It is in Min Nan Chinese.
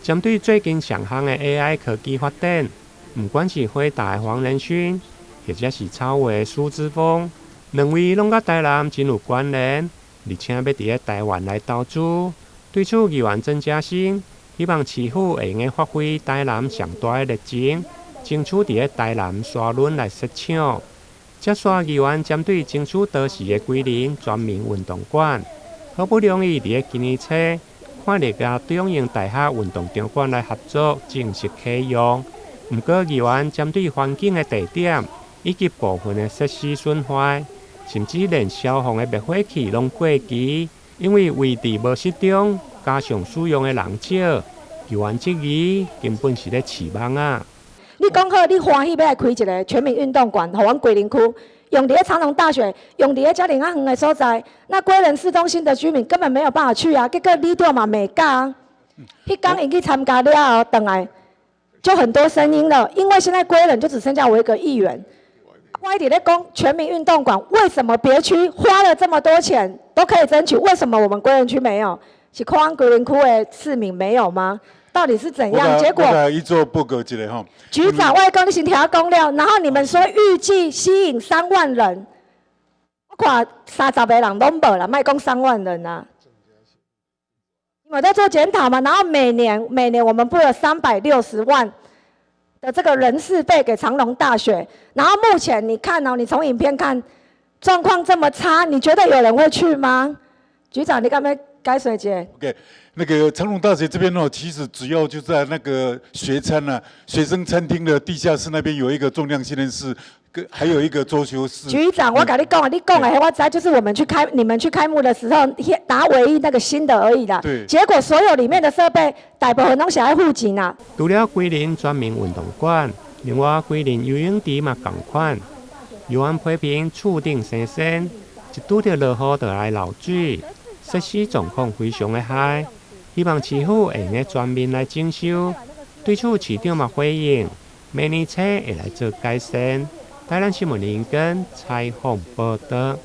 針對最近上夯的 AI 科技發展，毋管是輝達的黃仁勳，或者是超微蘇姿豐，兩位攏佮台南真有關聯，而且欲佇咧台灣來投資。對此，議員曾佳馨希望市府會用得發揮台南上大的熱情，爭取佇咧台南沙崙來設廠。接續議員針對爭取都市的歸仁全民運動館，好不容易佇咧今年初，看著佮中正大學運動場館來合作正式啟用。毋過議員針對環境的地點以及部分的設施損壞，甚至連消防的滅火器攏過期，因為位置無適中，加上使用的人少，議員質疑根本是咧飼蠓仔。你講好，你歡喜欲來開一个全民運動館，予阮歸仁區用佇咧長榮大學，用佇咧遮爾仔遠的所在，那歸仁市中心的居民根本沒有辦法去啊！結果里長嘛袂佮。彼工𪜶去參加了後，轉來就很多聲音了，因為現在歸仁就只剩下我一個議員。我一直咧講全民運動館，為什麼別區花了這麼多錢都可以爭取，為什麼我們歸仁區沒有？是看阮歸仁區的市民沒有嗎？到底是怎樣？結果伊做報告一下吼。局長，我講你先聽我講了，然後你們說預計吸引3萬人，我看30個人攏無啦，莫講3萬人啊。你們在做檢討嘛？然後每年每年我們撥了360萬的這個人事費給長榮大學，然後目前你看哦，你從影片看狀況這麼差，你覺得有人會去嗎？局長，你敢欲解釋一下？ OK，那個長榮大學這邊哦，其實主要就在那個學餐啊，學生餐廳的地下室那邊有一個重量訓練室，跟還有一個桌球室。局長，我共你講啊，你講的我知，就是我們去開你們去開幕的時候，拿唯一那個新的而已啦。對。結果所有裡面的設備，大部分攏是愛付錢啊。除了歸仁全民運動館，另外歸仁游泳池嘛仝款，議員批評厝頂生鉎，一拄著落雨就來漏水，設施狀況非常的害，希望市府會用得全面來整修。對此，市長嘛回應，明年初會來做改善。台南新聞林根採訪報導。